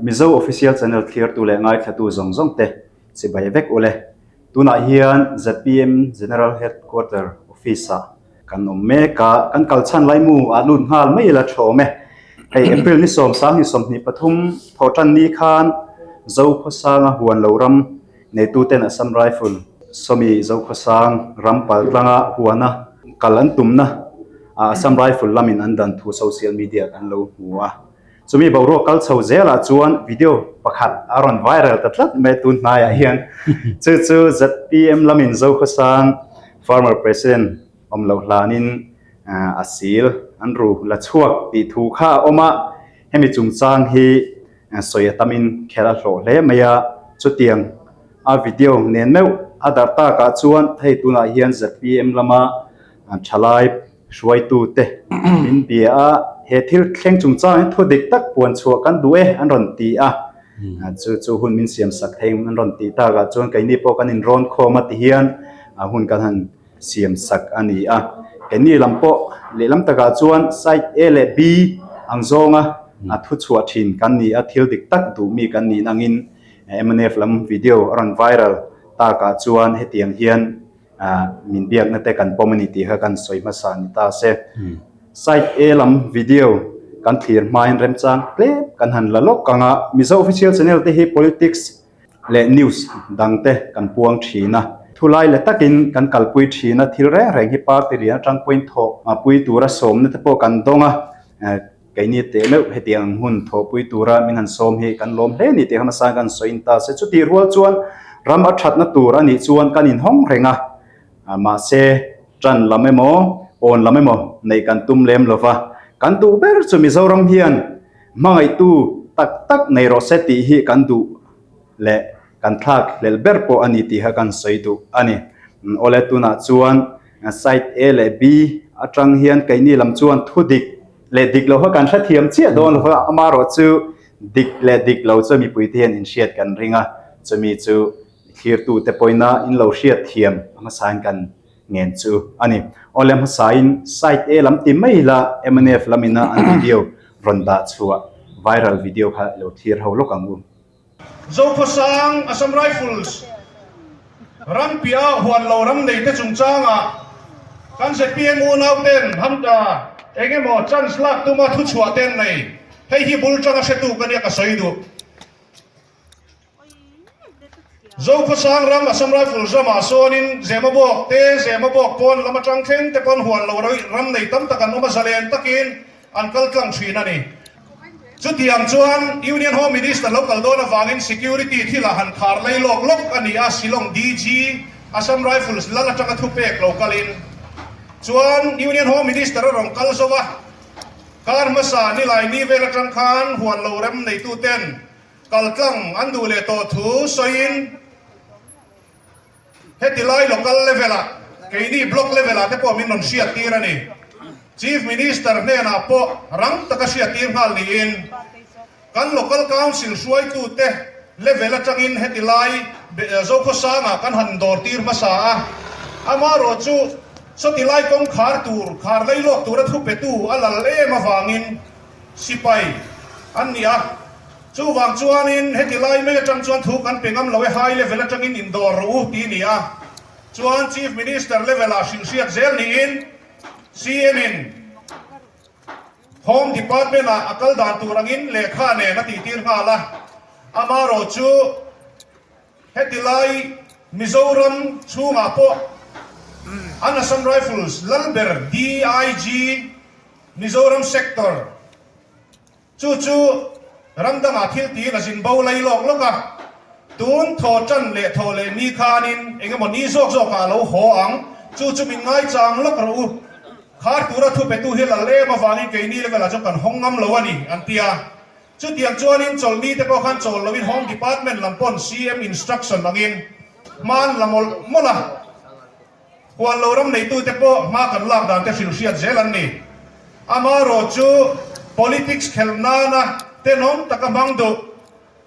Mizo Official Channel thlirtu leh ngaithlatu zawng zawng te chibai vek ule. Tunah hian zpm General Headquarter Office ah kan awm mek a, kan kal chhan laimu ah lut nghal mai ila thawm e. Hei April ni 10 23 thawhtan ni khan Zokhawsanga huan lo ram Neituten Assam Rifle sawmi Zokhawsang ram pal tlanga huana kal an tumna ah Assam Rifle lamin an dan thu social media kan lo hmu a. Chumi boruak kal chho zelah chuan video pakhat a rawn viral ta tlat mai tun hnaiah hian. Chu chu zpm lamin Zokhawsang Farmer President awm loh hlanin a sil an ru la chhuak tih thu kha a awm a. Hemi chungchang hi Sawi a tamin kher a hlawh hle mai a, chutiang a video nen meuh a darh takah chuan hei tunah hian zpm lama thalai hruaitute min bia a, he thil thleng chungchang hi thu dik tak puan chhuah kan duh e an rawn ti a, chu chu hun min siam sak thei an rawn tih takah chuan keini pawh kan inrawn khawm a ti hian hun kan han siam sak a ni a. Keini lam pawh lehlam takah chuan side A leh B ang zawnga a thu chhuah thin kan ni a, thil dik tak duh mi kan nih nangin mnf lam video a rawn viral takah chuan hetiang hian min biakna te kan pawm a ni tih kha kan sawi hmasa ni ta se. Side A lam video kan thlir hmain remchang tlem kan han la lawk ang a, Mizo Official Channel te hi politics leh news dang te kan puang thin a. Thulai leh takin kan kalpui thin a, thil reng reng hi party lian atang pawhin thawh pui tura sawmna te pawh kan dawng a, keini teh meuh hetiang ang hun thawhpui tura min han sawm hi kan lawm hle ni tih hmasa kan sawi in ta se. Chutih rual chuan ram a thatna tur a nih chuan kan inhawng reng a, mahse tan lam emaw awn lam emaw neih kan tum lem lova, kan duh ber chu Mizoram hian Hmangaihtu tak tak nei rawh se tih hi kan duh leh kan thlak hlel ber pawh a ni tih kha kan sawi duh a ni. Awle tunah chuan side A leh B atang hian keini lam chuan thu dik leh dik lo kha kan hrethiam chiah dawn lo va, amaherawh chu dik leh dik lo chu mipuite hian inhriat kan ring a, chumi chu thlirtute pawhin a in lo hriatthiam a hmasain kan ngen chu a ni. Awle hmasain side A lam ti mai ila mnf lamina an video rawn dah chhuah viral video kha lo thlir ho lawk ang u. Zokhawsang Assam Rifles ram piah huan lo ram neite chungchangah kan zpm unauten hamta eng emaw chance lak tuma thuchhuah te an nei. Hei hi bul tanga hretu ka nia ka sawi duh. Zokhawsang ram Assam Rifles ramah sawnin Zemabawk te, Zemabawk pawn lam atang thleng te pawn huan lo ram nei tam tak an awm a, zalen takin an kal tlang thin a ni. Chutiang chuan Union Home Minister lo kal dawn avangin security thilah han khar lei lawk lawk a ni a, Shillong DG, Assam Rifles lal atanga thupek lo kalin chuan Union Home Minister a rawn kal zo a, kar hmasa nilai ni vel atang khan huan lo rem neituten Kaltlang an duh leh tawh thu sawiin heti lai local level-ah keini block level-ah te pawh min rawn hriattir a ni. Chief Minister hnenah pawh rang taka hriattir nghal niin kan local council hruaitute level atangin heti lai Zokhawsangah kan han dawrtir hmasa a, amaherawh chu sawti lai kawngkhar tur khar lailawk tura thupetu a lal em avangin sipai an ni a. Chuvang chuanin heti lai mai atang chuan thu kan pe ngam lo e, high level atangin indawr rawh u tih a ni a. Chuan Chief Minister level ah hrilhhriat zel niin CM in Home Department ah a kal dan tur angin lehkha nen a tihtir nghal a. Amaherawh chu heti lai Mizoram chhungah pawh an Assam Rifles lalber DIG Mizoram Sector Chu chu ram dangah thil tiin a zin bo lai lawk lawk a, tun thaw tan leh thaw leh ni khanin eng emaw ni zawk zawkah a lo haw ang, chu chu min ngaichang lawk rawh u. Khar tura thu petu hi lal em avangin keini level ah chuan kan hawng ngam lo a ni, an ti a. Chutiang chuanin chawlhni te pawh khan chawl loin Home Department lam pawn CM instruction angin hman la mawlh mawlh a. Huan lo ram neitute pawh hma kan lak dan te hrilh hriat zel an ni. Amaherawh chu politics khelh nana tenawm taka hmang duh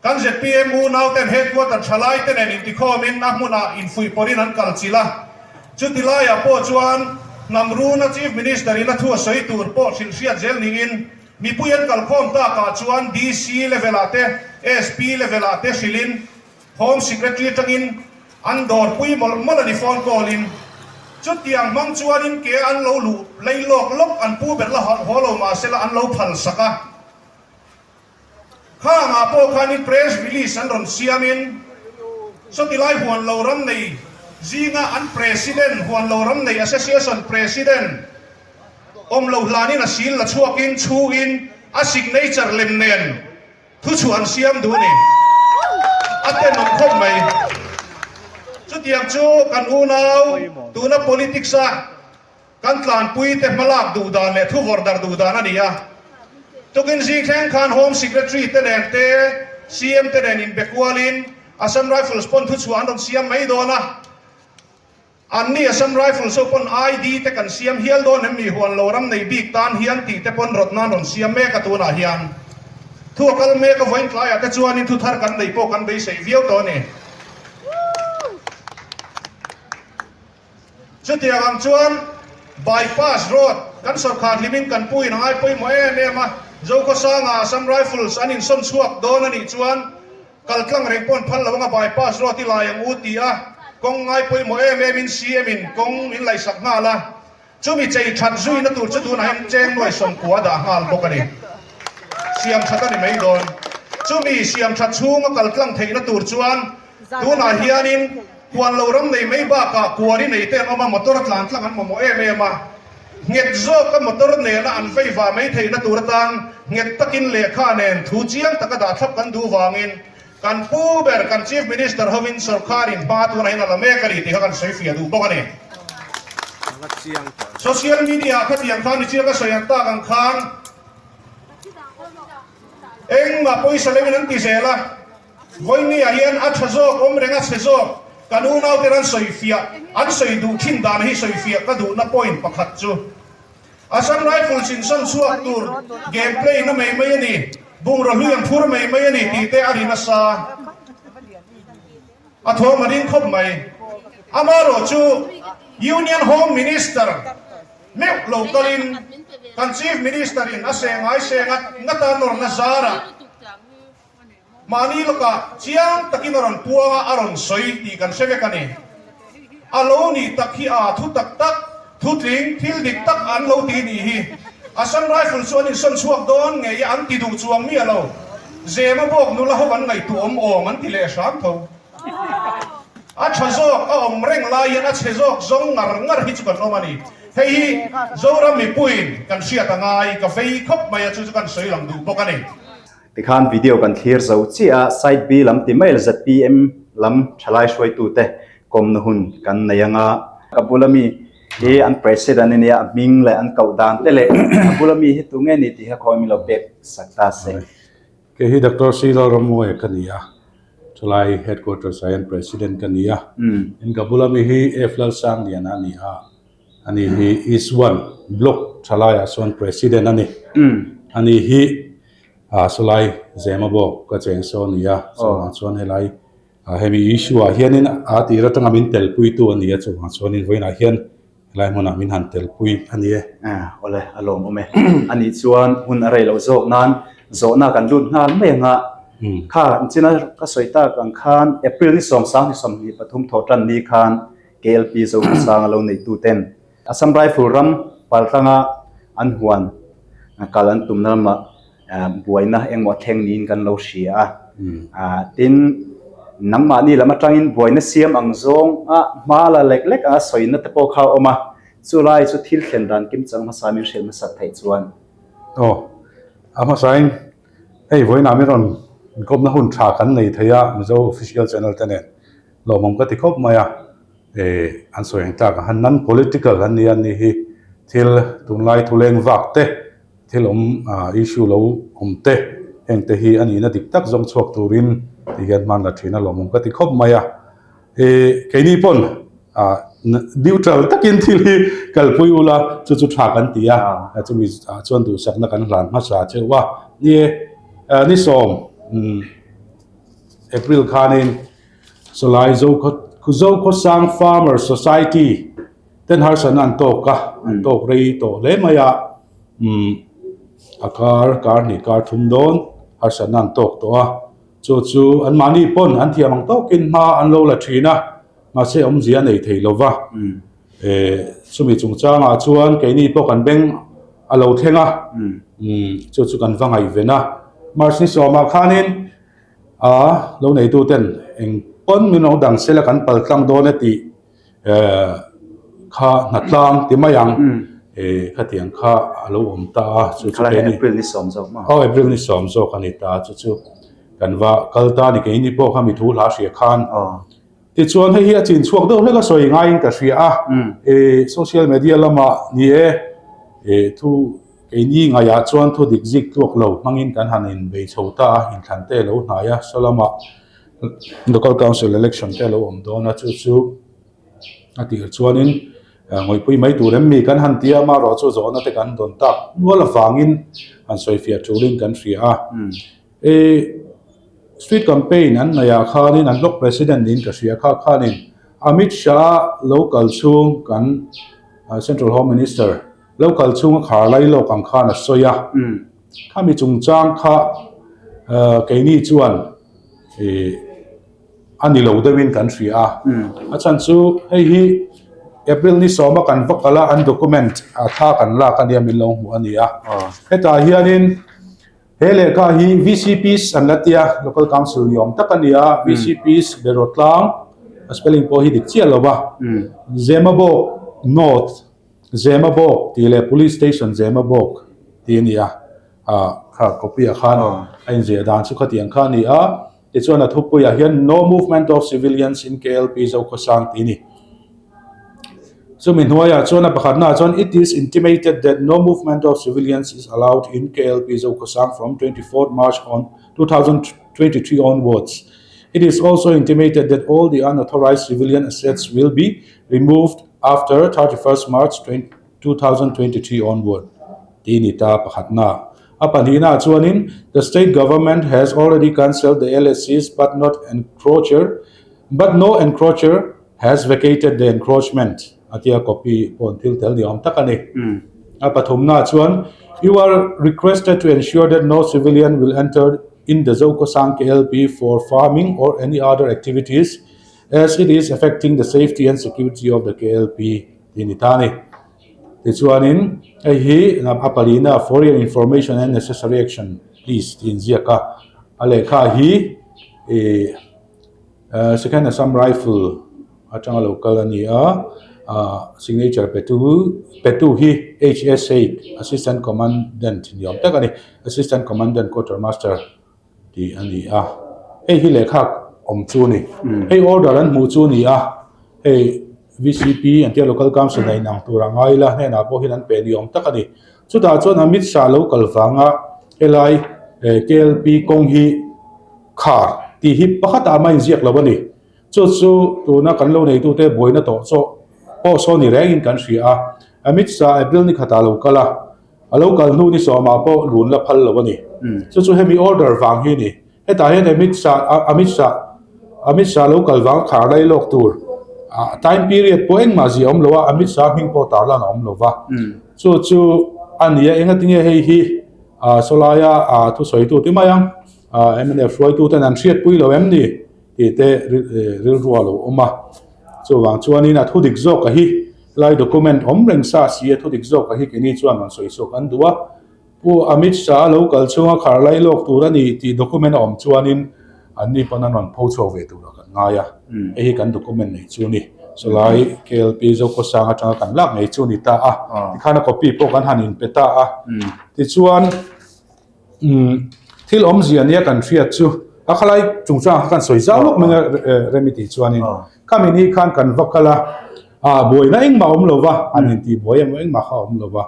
kan zpm unauten headquarter thalai te nen intikhawmin a hmunah infuihpawrhin an kal chilh a. Chuti laiah pawh chuan hnam runa Chief Minister in a thu a sawi tur pawh hrilh hriat zel niin. Mipui an kalkhawm takah chuan DC level-ah te, SP level-ah te hrilhin Home Secretary atangin an dawrpui mawlh mawlh a ni phone call-in. Chutiang hmang chuanin ke an lo luh lei lawk lawk an pu ber la haw lo mahsela an lo phal sak a. Khangah pawh khanin press release an rawn siamin sawtilai huan lo ram nei zinga an President, Huan Lo Ram Nei Association President awm lo hlanin a sil la chhuakin chhuin a signature lem nen thuchhuah an siam duh a ni. A tenawm khawp mai. Chutiang chu kan unau tuna politics a Kan tlanpuite hmalak duh dan leh thu vawrh darh duh dan a ni a. Tukin zing thleng khan Home Secretary te nen te, CM te nen inbe kualin Assam Rifles pawn thuchhuah an rawn siam mai dawn a. Anni Assam Rifles ho pawn ID te kan siam hial dawn em mi huan lo ram nei bik tan hian tih te pawn rawtna an rawn siam mek a tunah hian. Thu a kal mek a vawiin tlaiah te chuanin thu thar kan neih pawh kan beisei viau tawh a ni. Chutiang ang chuan Bypass Road kan sawrkhar hlimin kan puin a ngai pawimawh em em a, Zokhawsanga Assam Rifles an insawn chhuak dawn a nih chuan kaltlang reng pawh an phal lo anga Bypass Road i lai ang u ti a, kawng ngai pawimawh em em in CM in kawng min laihsak nghal a, chumi chei that zuina tur chu tunah hian cheng nuai sawmkua a dah nghal bawk a ni. Siam that a ni mai dawn. Chumi siam that chhunga kaltlang theihna tur chuan tunah hianin Huan lo ram nei mai bakah kuari nei te an awm a, motor tlan tlang an mamawh em em a. Nghet zawka motor nena an vei vah mai theihna tur atan nghet takin lehkha nen thu chiang taka dah thlap kan duh vangin kan pu ber kan Chief Minister hovin sawrkharin hma tunah hian a la mek a ni tih kha kan sawi fiah duh bawk a ni. Social media ah khatiang khan ni chiang ka sawi ang tak ang khan engmah pawisa leuhin an ti zel a. Vawinia hian a tha zawk awm reng a chhe zawk kan unauten an sawi fiah an sawi duh thin dan hi sawi fiah ka duhna point pakhat chu Assam Rifles in sawn chhuak tur game play na mai mai a ni, bungraw hlui an phur mai mai a ni tih te a ri nasa a thawm a ding khawp mai. Amaherawh chu Union Home Minister meuh lo kalin kan Chief Minister in a seh ngai seh ngat ngat a nawrna zarah Mahni lawkah chiang takin a rawn puang a, a rawn sawi tih kan hre vek a ni. A lo nih tak hi a thu tak tak, thutling, thil dik tak an lo ti nih hi. Assam Rifle chu an insawn chhuak dawn ngei a, an ti duh chuang miah lo. Zema bawk nula ho an ngaihtuah awm awm an ti leh hram tho. A tha zawk a awm reng lai hian a chhe zawk zawng ngar ngar hi chu kan awm a ni. Hei hi Zoram mipuiin kan hriat a ngai, ka vei khawp mai a, chu chu kan sawi lang duh bawk a ni. Tikhan video kan thlir zo chiah a, side B lam ti mai la zpm lam thalai hruaitute kawmna hun kan nei ang a. Ka bula mi hi an president a nia, a hming leh an koh dan te leh a bula mi hi tunge ni tih kha khawi min lo pek sak ta se. Kei hi Doctor C Lalrammuaia ka ni a, thalai headquarters ah hian president ka ni a. In ka bula mi hi F Lalsangliana a ni a, ani hi East One Block thalaiah chuan president a ni. Ani hi Ah sawlai Zema bawk ka cheng saw a ni a, chuvang chuan helai ah hemi issue ah hianin a tir atanga min telpuitu a ni a, chuvang chuanin vawiinah hian helai hmunah min han telpui a ni e. Awle, a lawmawm e. A nih chuan hun a rei loh zawk nan zawhna kan lut nghal mai ang a, kha china ka sawi tak ang khan April ni sawmsang ni 23 thawh tan ni khan KLP Zokhawsanga lo neitu ten Assam Rifle ram paltlanga an huan kal an tumna lamah buaina engmaw a thleng niin kan lo hria a. Tin, nangmahni lam atangin buaina siam ang zawnga hma la lek lek anga sawina te pawh kha a awm a, chulai chu thil thlen dan kimchang hmasa min hrilh hmasat theih chuan. Aw, a hmasain hei vawiinah min rawn inkawmna hun tha kan nei thei a Mizo Official Channel te nen lawmawm ka ti khawp mai a. Eh, an sawi ang tlak ang han non political an ni a ni hi thil tunlai thuleng vak te thil awm ah issue lo awm te heng te hi a nihna dik tak zawng chhuak turin ti hian hman la thin a lawmawm ka ti khawp mai a. Eh, keini pawn ah neutral takin thil hi kalpui ula chu chu tha kan ti a, chumi ah chuan duhsakna kan hlan hmasa cheuh a. Ni e, ni sawm umm April khanin Sawlai Zokhawsang Farmer Society ten harsatna an tawk a, an tawk rei tawh hle mai a. Umm. A kar kar hnih kar thum dawn harsatna an tawk tawh a, chu chu anmahni pawn an thiam ang tawkin hma an lo la thin a, mahse awmzia a nei thei lo va. Chumi chungchangah chuan keini pawh kan beng a lo thleng a, chu chu kan va ngaihven a. March ni sawmah khanin a lo neituten eng pawn min lo dang sela kan pal tlang dawn e tih kha hnatlang ti mai ang khatiang kha a lo awm ta a chu chu keini April ni sawm zawk maw aw April ni sawm zawk a ni ta chu chu kan va kal ta ni keini pawh kha mi thu hla hria khan tichuan hei hi a chin chhuak deuh hlek a sawi ngaiin ka hria a social media lamah ni e thu keini ngaihah chuan thu dik zik tluak lo hmangin kan han inbei chho ta a inthlan te lo hnai a saw lamah Local Council Election te a lo awm dawn a, chu chu a tir chuanin ngawihpui mai tur em mi kan han ti a, amaherawh chu zawhna te kan dawn tak nual avangin han sawifiah tulin kan hria a. Ih Street Campaign an neihah khanin an Block President niin ka hria kha khanin Amit Shah lo kal chhung kan Central Home Minister lo kal chhung a khar lai lawk ang khan a sawi a. Khami chungchang kha keini chuan ih a ni lo deuhin kan hria a, a chhan chu hei hi April ni sawma kan va kal a an document a thla kan lak a nia min lo hmuh a ni a, hetah hianin he lehkha hi VCPs an la tia local council ni awm tak a ni a, VCPs Berawtlang a spelling pawh hi dik chiah lo va, Zemabawk North. Zemabawk tih leh Police Station Zemabawk tih a ni a, ah kha copy ah khan a inziah dan chu khatiang kha a ni a, tichuan a thupuiah hian No Movement of Civilians in KLP Zokhawsang tih a ni. Chumi hnuaiah chuan a pakhatnaah chuan It is intimated that no movement of civilians is allowed in KLP Zokhawsang from 24 March on 2023 onwards. It is also intimated that all the unauthorized civilian assets will be removed After 31st March 2023 onward tih a ni ta pakhatna. A pahnihna chuanin The state government has already cancelled the LSCs but not encroacher but no encroacher has vacated the encroachment a tia copy pawh an thil tel ni awm tak a ni. A pathumna chuan You are requested to ensure that no civilian will enter in the Zokhawsang KLP for farming or any other activities As it is affecting the safety and security of the KLP tih a ni ta a ni. Tichuanin hei hi a palina for your information and necessary action please tih inziak a, a lehkha hi ih Second Assam Rifle atanga lo kal a ni a, ah signature petu petu hi HSA Assistant Commandant ni awm tak a ni, Assistant Commandant Quartermaster. tih a ni a, hei hi lehkha awm chu a ni. Hei order an hmuh chu a ni a, hei VCP an tia Local Council a inang tur a ngai ila hnenah pawh hian an pe ni awm tak a ni. Chutah chuan Amit Shah lo kal vanga helai KLP kawng hi khar tih hi pakhatah mah inziak lo a ni. Chu chu tuna kan lo neitute buaina tawh chaw pawh saw ni rengin kan hria a, Amit Shah April ni khatah lo kal a, A lo kal hnu ni sawmah pawh lun la phal lo a ni. Chu chu hemi order vang hi a ni. Hetah hian Amit Shah, Amit Shah, Amit Shah lo kal vang khar lai lawk tur time period pawh engmah zia a awm lo a, Amit Shah hming pawh tar lan a awm lo va. Chu chu a ni a, engatinge hei hi sawlaia thusawitu ti mai ang, mnf hruaituten an hriatpui lo em ni tih te rilru a lo awm a. Chuvang chuanin a thudik zawk a hi. Helai document awm reng sa si a thudik zawk a hi keini chuan rawn sawi chhuak an duh a, Pu Amit Shah lo kal chhunga khar lai lawk tur a ni tih document a awm chuanin anni pawn an rawn pho chhuak ve turah kan ngai a, hei hi kan document nei chu a ni. Chulai KLP Zokhawsang atanga kan lak ngei chu a ni ta a, tikhan a copy pawh kan han inpe ta a, tichuan. Umm thil awmzia nia kan hriat chu a khalai chungchang kha kan sawi zau lawk mai a Remi tih chuanin khami ni khan kan va kal a ah buaina engmah a awm lo va an intih buai emaw engmah kha a awm lo va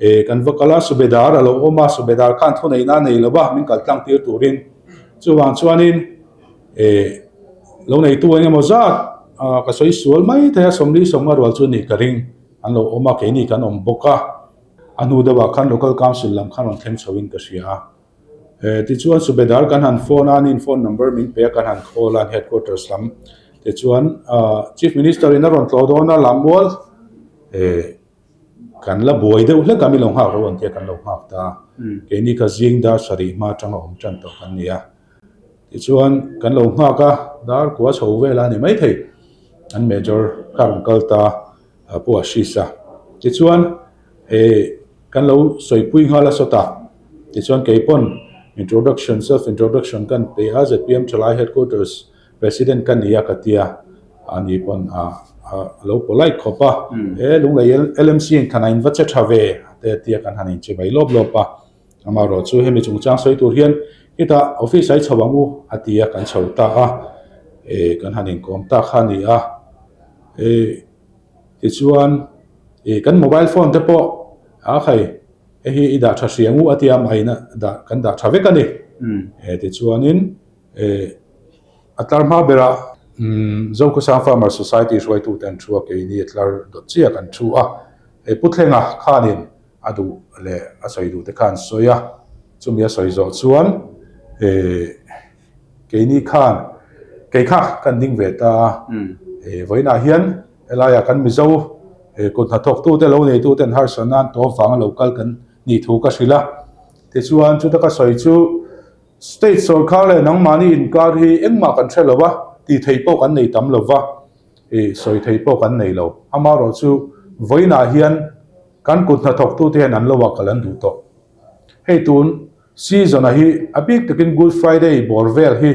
eh kan va kal a Subedar a lo awm a Subedar khan thuneihna a nei lo va min kal tlang tir turin chuvang chuanin eh lo neitu eng emaw zat ah ka sawi sual mai thei a sawmli sawmnga rual chu ni ka ring an lo awm a keini kan awm bawk a. A hnu deuhah khan Local Council lam khan rawn thleng chhoin ka hria a. Eh, tichuan Subedar kan han phone a, ani'n phone number min pe a, kan han call a, an headquarters lam. Tichuan, ah, Chief Minister in a rawn tlawh dawn a, Lammual, eh, Kan la buai deuh hlek a, min lo nghak ro ang tia kan lo nghak ta a. Keini kha zing dar sarih hma atanga awm tan tawh kan ni a. Tichuan kan lo nghak a, dar kua chho vel a ni maithei. An major kha rawn kal ta a, Pu Ashish a. Tichuan eh kan lo sawipui nghal a sawtah. Tichuan keipawn introduction, self introduction kan pe a, zpm Thalai headquarters President ka ni a ka tia, a ni pawn a lo polite khawp a, e Lunglei LMC in khan a in va che tha ve te a tia kan han in che mai lawp lawp a, amaherawh chu hemi chungchang sawi tur hian khitah office ah i chho ang u a ti a kan chho ta a, e kan han inkawm ta kha a ni a, e tichuan e kan mobile phone te pawh a khai hei hi i dah tha hri ang u a tia mahni dah kan dah tha vek a ni, e tichuanin. A tlar hma berah Zokhawsang Farmer Society hruaitute an thu a, keini a tlar dawt chiah kan thu a. Hei Pu Thlenga khanin a duh leh a sawi duhte kha an sawi a, chumi a sawi zawh chuan keini khan kei kha kan ding ve ta a. Vawiinah hian helaiah kan Mizo kut hnathawktute lo neituten harsatna an tawp vanga lo kal kan nih thu ka hrilh a. Tichuan chuta ka sawi chu. State sawrkar leh nangmahni inkar hi engmah kan hre lo va, tih theih pawh kan nei tam lo va, ih sawi theih pawh kan nei lo. Amaherawhchu vawiinah hian kan kut hnathawktute hian an lo ah kal an duh tawh. Hei tun season-a hi a bik takin Good Friday bawr vel hi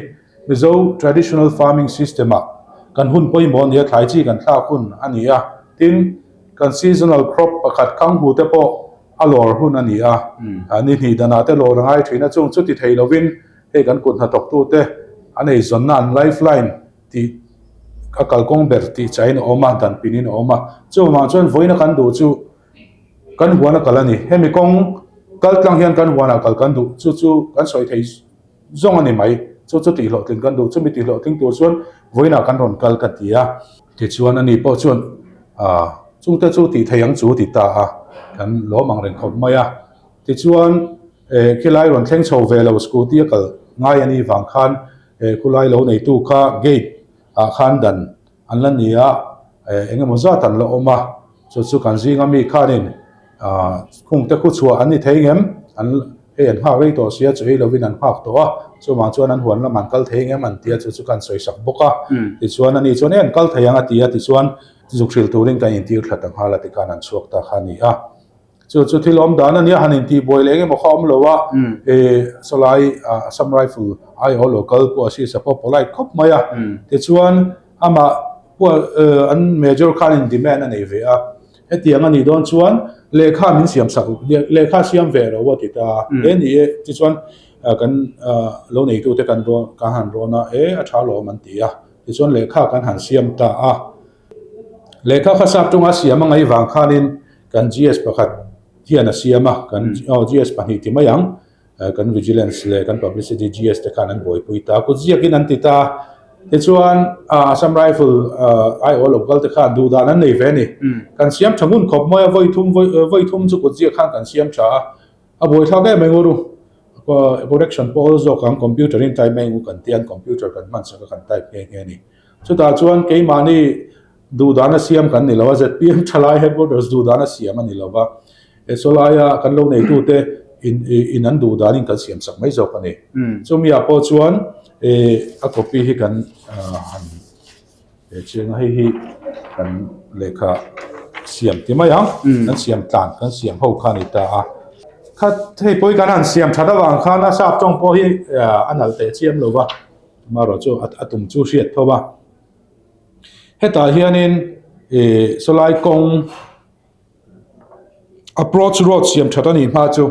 Mizo traditional farming system-ah kan hun pawimawh a ni a, thlai chi kan thlak hun a ni a, tin kan seasonal crop pakhat khanghu te pawh A lawr hun a ni a, ni hnih danah te lawr a ngai thin a, chung chu ti thei lovin hei kan kut hnathawktute an eizawnna an life line tih a kalkawng ber tih chahin a awm a, dan pinin a awm a. Chuvang chuan vawiina kan duh chu kan huan a kal a ni. Hemi kawng kal tlang hian kan huanah kal kan duh chu chu kan sawi thei zawng a ni mai. Chu chu tihhlawhtling kan duh. Chumi tihhlawhtling tur chuan vawiinah kan rawn kal ka ti a. Tichuan ani pawh chuan aah chungte chu tih thei ang chu ti ta a, kan lawm ang reng khawp mai a. Tichuan eh khilai rawn thleng chho ve lo scooty a kal ngai a nih vang khan eh khulai lo neitu kha gate ah khan dan an la ni a, eh eng emaw zat an la awm a, chu chu kan zinga mi khanin ah khungte khu chhuah an ni thei ngem an hei an nghak rei tawh sia chu ei lovin an nghak tawh a, chuvang chuan an huan lam an kal thei ngem an ti a, chu chu kan sawi sak bawk a, tichuan ani chuan e an kal thei ang a ti a, tichuan zuk hrilh turin kan intir thla ta nghal a tikhan an chhuak ta kha a ni a. Chu chu thil awm dan a nia, han intihbuai leh engemaw kha awm lo a, eh sawlai Assam Rifle aiawh lo kal pawh a sisa pawh polite khawp mai a, tichuan amah pawh an major khan in demand a nei ve a, hetiang a nih dawn chuan lehkha min siam sak lehkha siam ve lo a ti ta a, he ni e tichuan kan lo neitute kan rawn kan han rawn a, e a tha lawm an ti a, tichuan lehkha kan han siam ta a. Lehkha kha sap tawnga siam a ngaih vang khanin kan GS pakhat hian a siam a, kan aw GS pahnih ti mai ang, kan Vigilance leh kan Publicity GS te khan an buaipui ta, kut ziakin an ti ta. Tichuan Assam Rifle aiawh lo kal te khan duh dan an nei ve a ni. Kan siam tha ngun khawp mai a, vawi thum vawi thum chu kut ziak khan kan siam tha a, a buaithlak em mai ngawr u. Correction pawh awl zawk ang, computer in type mai ang u kan ti a, an computer kan hman sak a kan type nghe nghe a ni. Chutah chuan keimahni duhdana siam kan ni lo a, zpm thalai headquarters duhdana siam a ni lo va, he sawlaia kan lo neitute in in an duhdanin kan siam sak mai zawk a ni. Chumi ah pawh chuan a copy hi kan han pe chiang a, hei hi kan lehkha siam ti mai ang, kan siam tlan kan siam ho kha a ni ta a. Kha hei pawh hi kan han siam that avang khan a sap tawng pawh hi a nalh teh chiam lo va. Amaherawh chu a tum chu hriat tho a. Hetah hianin ih sawlai kawng approach road siam that a nih hma chu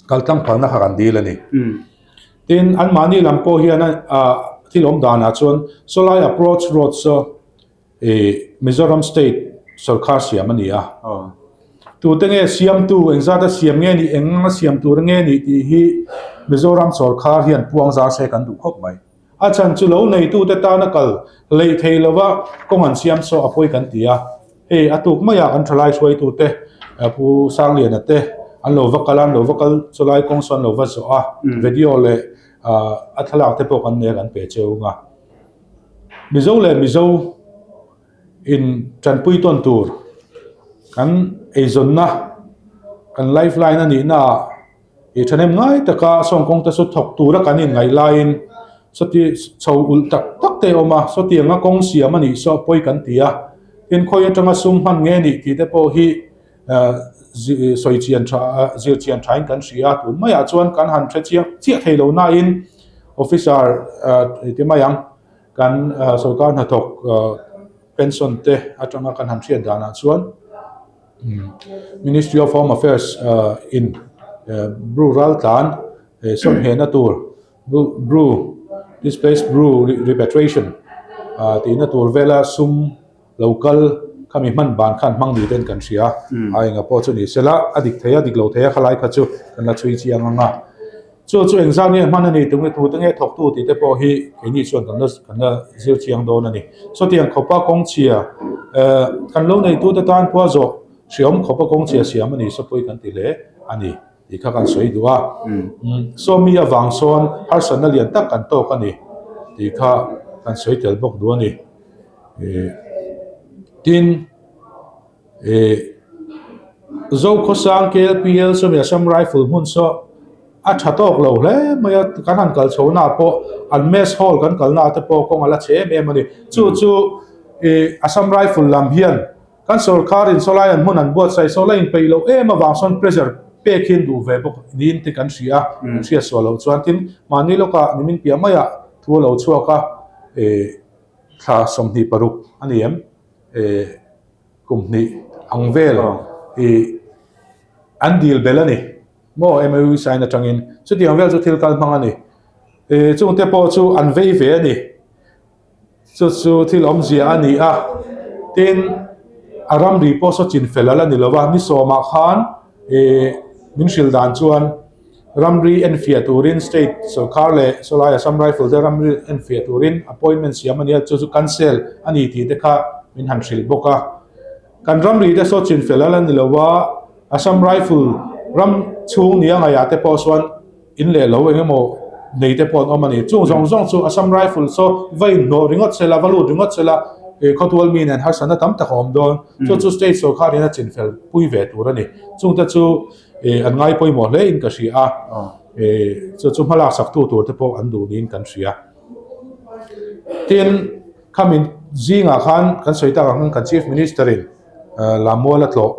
kal tlang phalna kha kan dil a ni. Tin anmahni lam pawh hian ah thil awm danah chuan sawlai approach road saw Ih Mizoram state sawrkar siam a ni a. Tute nge siamtu engzata siam nge nih eng a siam tur nge nih tih hi Mizoram sawrkar hian puang zar se kan duh khawp mai. A chhan chu lo neitute tana kal leih thei lova kawng an siam saw a pawi kan ti a. Hei a tuk maiah kan thalai hruaitute Pu Sangliana te an lo va kal a, an lo va kal chulai kawng saw an lo va zawh a, video leh a thlalak te pawh kan nei a kan pe cheu ang a. Mizo leh Mizo in tanpui tawn tur kan Eizawnna kan life line a nihna ah ih thahnem ngai taka sawng kawng te chu thawk tura kan inngaih laiin sawti chho ulh tak tak te a awm a, sawtianga kawng siam a nih saw pawi kan ti a, tin khawi atanga sum hman nge nih tih te pawh hi sawi chian tha zir chian thain kan hria a, tun maiah chuan kan han hre chiang chiah thei lo nain officer ti mai ang kan sorkar hnathawk Pension te atanga kan han hriat danah chuan Ministry of Home Affairs in Bru raltlan sawmhnehna tur Bru Displaced Bru Repatriation tihna tur vela sum lo kal khami hman ban khan hmang ni ten kan hria a enga pawh chu ni sela a dik thei a dik lo thei a khalai kha chu kan la chhui chiang ang a. Chu chu engzah nge hman a ni tunge tute nge thawktu tih te pawh hi keini chuan kan la kan la zir chiang dawn a ni. Sawtiang khawpa kawngchhia eh kan lo neitute tan pawh a zawh hriawm khawpa kawngchhia siam a ni saw pawi kan ti hle a ni tih kha kan sawi duh a. Saw mi avang sawn harsatna lian tak kan tawk a ni tih kha kan sawi tel bawk duh a ni. Eh tin. Ih Zokhawsang KLPL sawmi Assam Rifle hmun saw a tha tawk lo hle mai a, kan han kal chho naah pawh an mess hall kan kal naah te pawh kawng a la chhe em em a ni. Chu chu ih Assam Rifle lam hian kan sorkar in sawlai an hmun an buatsaih saw la inpeih loh em avang sawn pressure pek hi an duh ve bawk niin te kan hria a, kan hriat sual loh chuan tin mahni lawkah nimin piah maiah thu a lo chhuak a ih thla 26 a ni em ih. Kum hnih ang vel i an dil bel a ni maw MOU sign atangin chutiang vel chu thil kal hmang a ni. I chungte pawh chu an vei ve a ni. Chu chu thil awmzia a ni a. Tin, a ramri pawh saw chin fel a la ni lo va, ni sawmah khan i min hrilh dan chuan ramri enfiah turin state sorkar leh sawlai Assam Rifle te ramri enfiah turin appointment siam a nia, chu chu cancel a ni tih te kha min han hrilh bawk a. Kan ramri te saw chin fel a la ni lo a, Assam Rifle ram chhung nia ngaihah te pawh chuan in leh lo eng emaw nei te pawh an awm a ni. Chung zawng zawng chu Assam Rifle saw va inhnawh ringawt se la, va lut ringawt se la, khawtual mi nen harsatna tam tak a awm dawn. Chu chu state sorkar in a chin fel pui ve tur a ni. Chungte chu an ngai pawimawh hle in ka hria a, chu chu hmalak sak tu tur te pawh an duh niin kan hria. Tin, khami zingah khan kan sawi tak ang khan kan Chief Minister in Lamual a tlawh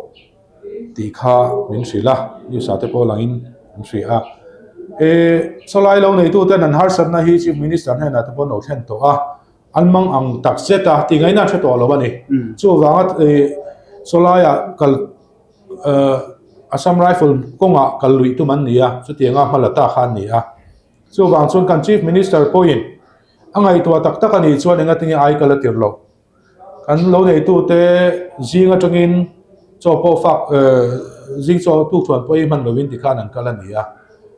tih kha min hrilh a, news ah te pawh langin an hria a. Sawlai lo neitu ten an harsatna hi Chief Minister hnenah te pawh an lo thlen tawh a, an mang ang tak zet a, tih ngaihna an hre tawh lo a ni. Chuvanga sawlaiah kal Assam Rifle kawngah kal luih tum an ni a, chutianga hma la ta kha an ni a. Chuvang chuan kan Chief Minister pawhin a ngaihtuah tak tak a nih chuan engatinge ai kal a tir loh. Kan lo neitute zing atangin chaw pawh fak zing chaw tukthuan pawh ei hman lovin tikhan an kal a ni a.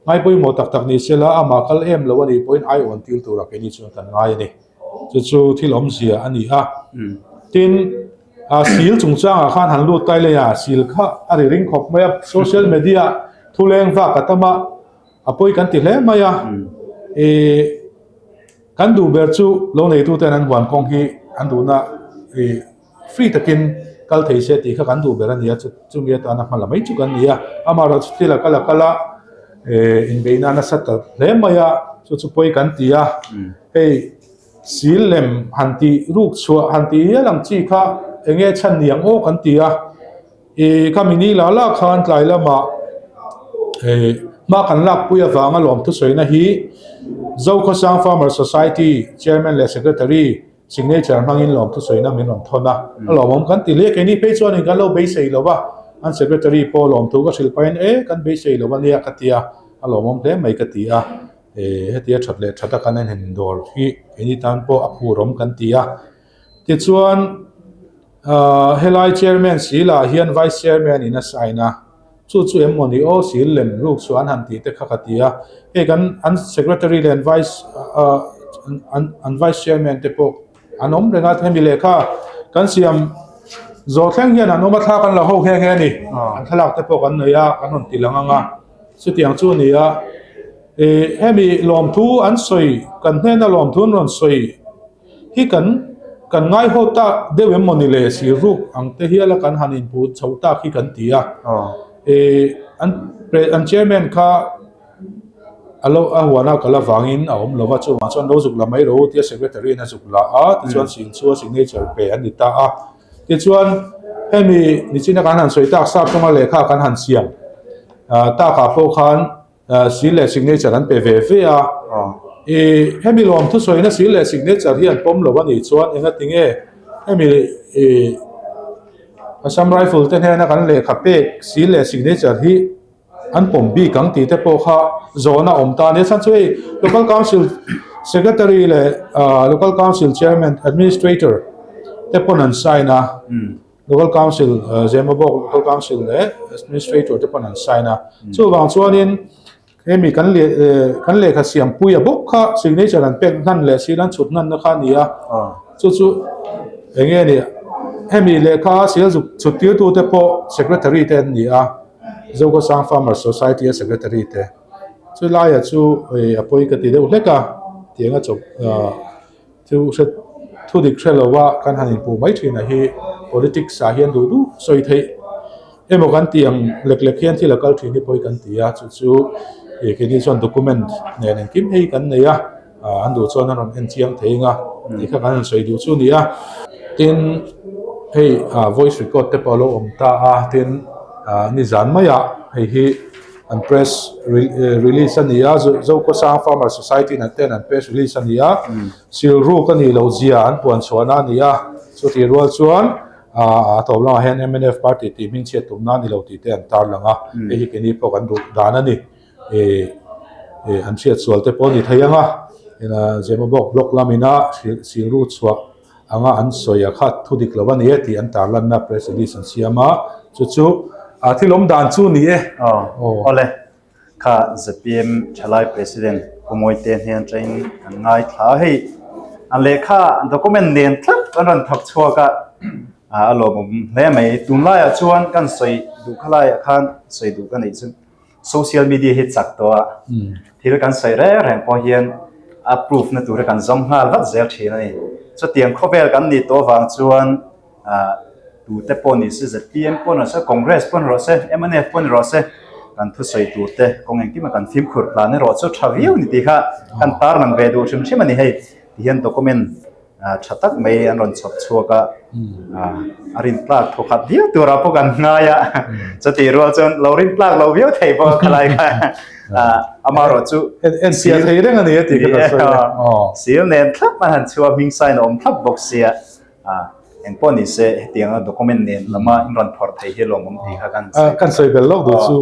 Ngai pawimawh tak tak ni sela amah kal em lo a nih pawhin ai awn tir turah keini chuan kan ngai a ni. Chu chu thil awmzia a ni a. Tin, a sil chungchangah khan han lut kai leh a, sil kha a ri ring khawp mai a, social media thu leng vak a tam a, a pawi kan ti hle mai a. Ih kan duh ber chu lo neituten an huan kawng hi an duhna ih Free takin kal thei se tih kha kan duh ber a ni a, chumi atana hma la mai chu kan ni a. Amaherawhchu thil a kal a kal a, inbeihna a nasa ta hle mai a, chu chu pawi kan ti a. Hei sil lem han tih ruk chhuah han tih hial ang chi kha eng nge chhan ni ang aw kan ti a. Ih khami ni lah lah khan tlai lamah hma kan lakpui avanga lawmthusawina hi Zokhawsang Farmer Society Chairman leh Secretary Signature hmangin lawmthu sawina min rawn thawn a, a lawmawm kan ti hle. Keini phei chuanin kan lo beisei lo va, an secretary pawh lawmthu ka hrilh pahin e kan beisei lo ania ka ti a, a lawmawm hle mai ka ti a. E hetia that leh that a kan en hen dawr hi keini tan pawh a phurawm kan ti a. Tichuan helai chairman silah hian vice chairman in a sign a. Chu chu em maw ni aw sil lem ruk chu an han tih te kha ka ti a, hei kan an secretary leh an vice an an vice chairman te pawh an awm reng a, hemi lehkha kan siam zawh thleng hian an awm a thla kan la ho nghe nghe a ni, an thlalak te pawh kan nei a kan rawn ti lang ang a, chutiang chu a ni a, ih hemi lawmthu an sawi kan hnena lawmthu an rawn sawi hi kan. kan ngaihaw tak deuh em mawni le siruk ang te hiala kan han input chhoh tak hi kan ti a. Ih an an chairman kha a lo a huana kal avangin a awm lova chuvang chuan lo zuk la mai rawh u tia secretary in a zuk la a tichuan sing chu a signature pe a ni ta a. Tichuan hemi nichina kan han sawi tak sap chunga lehkha kan han siam takah pawh khan Seal leh signature an pe ve ve a. I hemi lawm thusawina seal leh signature hi an pawm lo a nih chuan engati nge hemi i Assam Rifle te hnena kan lehkha pek seal leh signature hi an pawm bik ang tih te pawh kha zawhna awm ta a ni. A chhan chu hei Local Council Secretary leh Local Council Chairman Administrator te pawn an sign a. Local Council Zemabawk Local Council leh Administrator te pawn an sign a. Chuvang chuanin hemi kan leh kan lehkha siampui a bawk kha signature an pek hnan leh seal an chhut hnan na kha a ni a. Chu chu eng nge ni hemi lehkha seal zuk chhut tir tu te pawh Secretary te an ni a, Zokawsang Farmers Society a Secretary te. Chu laia chu a pawi ka ti deuh hlek a tiang a chawp Chu hre thu dik hre lova kan han inpuh mai thin a hi politics ah hian duh duh sawi theih emaw kan tih ang lek lek hian thil a kal thin hi pawi kan ti a, chu chu ih keini chuan document nen engkim hei kan nei a, an duh chuan an rawn en chiang thei ang a tih kha kan han sawi duh chu a ni a. Tin, hei voice record te pawh a lo awm ta a, tin nizan maiah hei hi An press release a ni a, Zokawsang Farmer Society in ten an press release a ni a, silruk a nih loh zia an puan chhuahna a ni a, chutih rual chuan a tawp lamah hian mnf party tih hming chhiat tumna a ni lo tih te an tarlang a, hei hi keini pawh kan duh dan a ni. An hriat sual te pawh a ni thei ang a, Zemabawk block lamina silruk chhuah anga an sawi a kha thu dik lo a ni e tih an tarlanna press release an siam a, chu chu a thil awm dan chu ni e. Aw awle, kha zpm Thalai President Pu Mawite hnen atangin kan ngaithla a, hei an lehkha document nen tlat an rawn thawk chhuak a, a lawmawm hle mai. Tunlaiah chuan kan sawi duh kha laiah khan sawi duh ka neih chu Social media hi chak tawh a, thil kan sawi reng reng pawh hian a proof na tur hi kan zawng nghal vat zel thin a ni. Chutiang khawvel kan nih tawh avang chuan tute pawh ni se, zpm pawh ni rawh se, Congress pawh ni rawh se, mnf pawh ni rawh se, kan thusawi tur te kawng engkim a kan fimkhur tlan erawh chu tha viau ni tih kha kan tarlang ve duh hrim hrim a ni hei. Tihian document tha tak mai an rawn chhawp chhuak a, a rin tlak thaw khat viau turah pawh kan ngai a, chutih rual chuan lo rin tlak lo viau thei pawh khalai kha amaherawh chu en sial thei reng a ni a tih kha ka sawi a. Sil nen thlap an han chhuah hming sign a awm thlap bawk sia, engpawh ni se hetianga document nen lama in rawn phawrh thei hi lawmawm tih kha kan sawi. Kan sawi belh lawk duh chu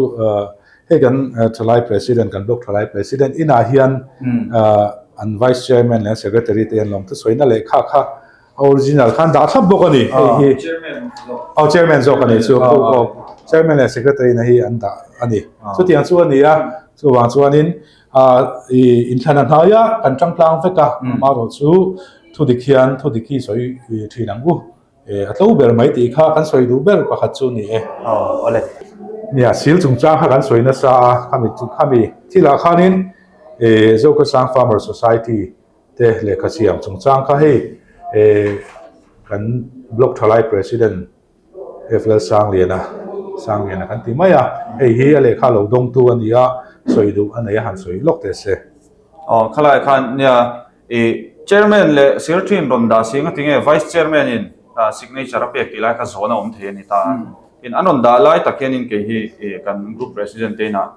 Hei kan Thalai President, kan Block Thalai President inah hian an Vice Chairman leh an Secretary te hian lawmthu sawina lehkha kha a original khan dah thlap bawk a ni. Hei hi Aw Chairman zawk a ni chu. Chairman leh Secretary na hi an dah a ni. Chutiang chu a ni a, chuvang chuanin i inthlana hnaia kan tangtlang vek a, amaherawhchu thudik hian thudik hi sawi thin ang u. A tlo ber mai tih kha kan sawi duh ber pakhat chu ni e. Aw awle. Nia, sil chungchang kha kan sawi nasa a, khami chu khami thilah khanin Zokasang Farmer Society te lehkha siam chungchang kha hei kan Block Thalai President F Lalsangliana Sangliana kan ti mai a, hei hi a lehkha lo dawngtu a ni a, sawi duh a nei a han sawi lawk teh se. Aw khalai khan nia I Chairman leh Secretary in rawn dah si ngatinge Vice Chairman in signature a pek tih lai kha zawn a awm thei a ni ta a. Tin an rawn dah lai tak hianin kei hi kan Group President te inah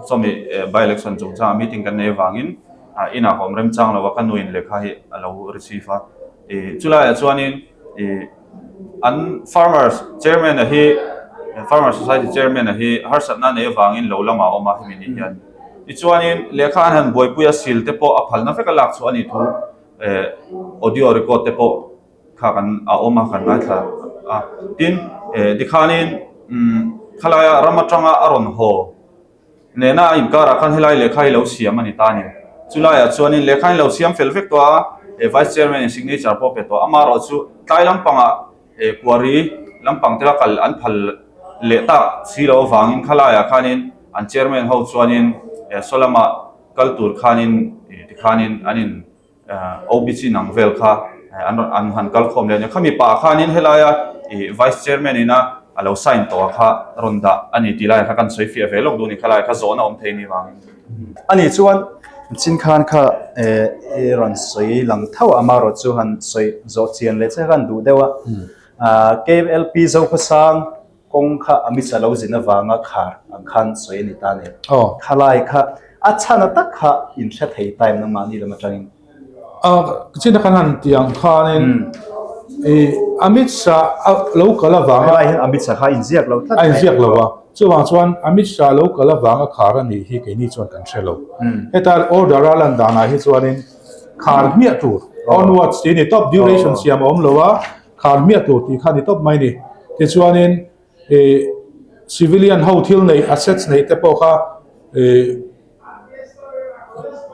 sawmi by election chungchangah meeting kan nei avangin inah ka awm remchang lo a, ka nu in lehkha hi a lo receive a. I chulaiah chuanin i an Farmers Chairman a hi Farmers Society Chairman a hi harsatna nei avangin lo lamah a awm a hemi ni hian. Tichuanin lehkha an han buaipui a sil te pawh a phalna vek a lak chhuah a nih thu eh audio record te pawh kha kan a awm a kan ngaithla a. Tin eh tikhanin umm khalaia ram atanga a rawn haw nena a inkarah khan helai lehkha hi lo siam a ni ta a ni. Chulaiah chuanin lehkha hi lo siam fel vek tawh a eh vice chairman in signature pawh a pe tawh a. Amaherawhchu chu tlai lampangah He quarry lampang te kha kal an phal leh tak si loh avangin khalaiah khanin an chairman ho chuanin saw lama kal tur khanin tikhanin an in OBC nang vel kha. An rawn an han kal khawm leh a ni. Khami pah khanin helaia ih Vice Chairman ina a lo sign tawh a kha rawn dah a ni tih laiah kha kan sawi fiah ve lawk duh a ni. Khalai kha zawhna awm thei ni vangin. Ani chuan chin khan kha eh i rawn sawi lang tho a, amaherawh chu han sawi zawh chian leh che khan duh deuh a. KLP Zokhawsang kawng kha Amit Shah lo zin avanga khar ang khan sawi a ni ta a ni. Khalai kha a chhana tak kha in hre thei time nangmahni lam atangin. Chin a kan han tih ang khanin i Amit Shah a lo kal avanga Helai hian Amit Shah kha a inziak lo tlat mai. A inziak lo a, chuvang chuan Amit Shah lo kal avanga khar a nih hi keini chuan kan hre lo. Heta order a lan danah hi chuanin khar hmiah tur onwards tih a ni tawp, duration siam a awm lo a, Khar hmiah tur tih kha ni tawp mai ni. Tichuanin ih civilian ho thil neih assets neih te pawh kha ih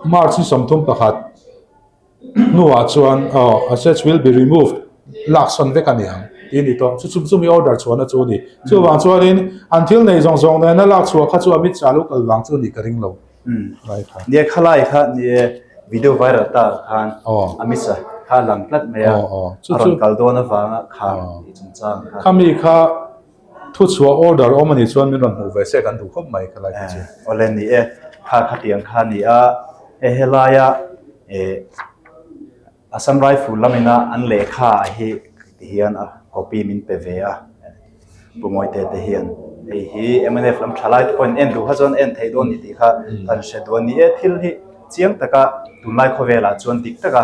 March ni 31 hnuah chuan aw assets will be removed lak sawn vek a ni ang tih a ni tawh. Chu chu chumi order chhuahna chu a ni. Chuvang chuanin an thil neih zawng zawng nena lak chhuah kha chu Amit Shah lo kal vang chu a nih ka ring lo. Nia khalai kha ni video viral ta khan Amit Shah kha lang tlat mai a a rawn kal dawn avanga kha tih chungchang kha. Khami kha thuchhuah order awm a nih chuan min rawn hmuh ve se kan duh khawp mai khalai kha chu. Awle ni e, kha khatiang kha ni a, he helaia Assam Rifle lamina an lehkha a hi ti hian a copy min pe ve a, Pu Mawite te hian hei hi mnf lam tha lai te pawhin en duh kha chuan en theih dawn ni tih kha kan hre duh a ni e. Thil hi chiang taka tunlai khawvelah chuan dik taka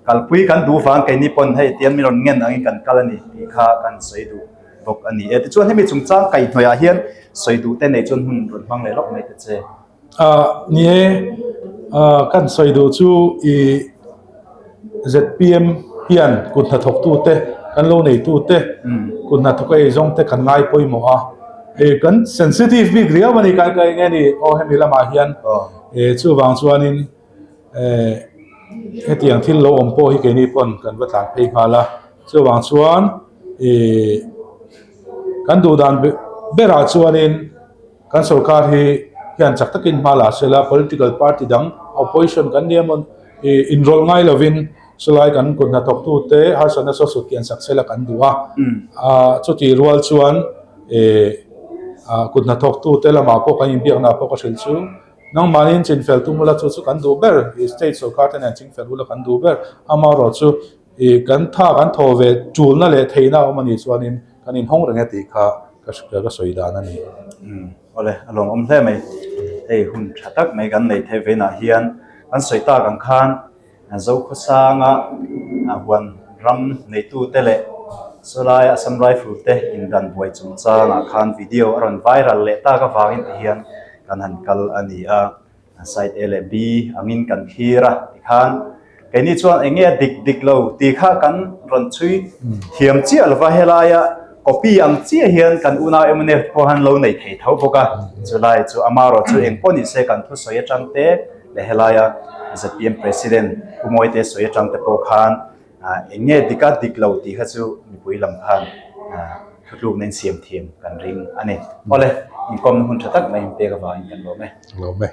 kalpui kan duh vang keini pawn hei tian min rawn ngen angin kan kal a ni tih kha kan sawi duh bawk a ni e. Tichuan hemi chungchang kaihhnawihah hian sawi duh te nei chuan hun rawn hmang leh lawk mai ta che. Ni e, kan sawi duh chu i zpm hian kut hnathawktute, kan lo neitute, kut hnathawk a eizawngte kan ngai pawimawh a, kan sensitive bik riau a ni kan ka eng nge ni aw hemi lamah hian chuvang chuanin hetiang thil lo awm pawh hi keini pawn kan va tlan phei nghal a, chuvang chuan i kan duh dan berah chuanin. Kan sorkar hi hian chak takin hma la se la, political party dang opposition kan nia maw inrawlh ngai lovin chulai kan kut hnathawktute harsatna saw sut kian sak sela kan duh a. Chutih rual chuan kut hnathawktute lamah pawh kan inbiakna pawh ka hrilh chu nangmahniin chinfel tum ula chu chu kan duh ber, state sorkar te nen chingfel ula kan duh ber. Amaherawhchu kan tha kan thaw ve tulna leh theihna a awm a nih chuanin Kan inhawng reng e tih kha ka sawi dan a ni. Umm awle a lawmawm hle mai. Hei hun tha tak mai kan nei theih veinah hian kan sawi tak ang khan Zokhawsanga huan ram neitute leh chulai Assam Rifle te indan buai chungchangah khan video a rawn viral leh tak avangin tihian kan han kal a ni a. Side A leh B angin kan thlir a tikhan keini chuan eng nge a dik dik lo tih kha kan rawn chhui thiam chiah lova helaia copy ang chiah hian kan unau mnf pawh han lo nei thei tho bawk a, chulai chu amaherawh chu eng pawh ni se kan thusawi atang te leh helaia zpm President Pu Mawite sawi atang te pawh khan eng nge dik a dik lo tih kha chu mipui lam khan thutlukna insiam thiam kan ring a ni. Awle, inkawmna hun tha tak mai inpek avangin kan lawm e. Lawm e.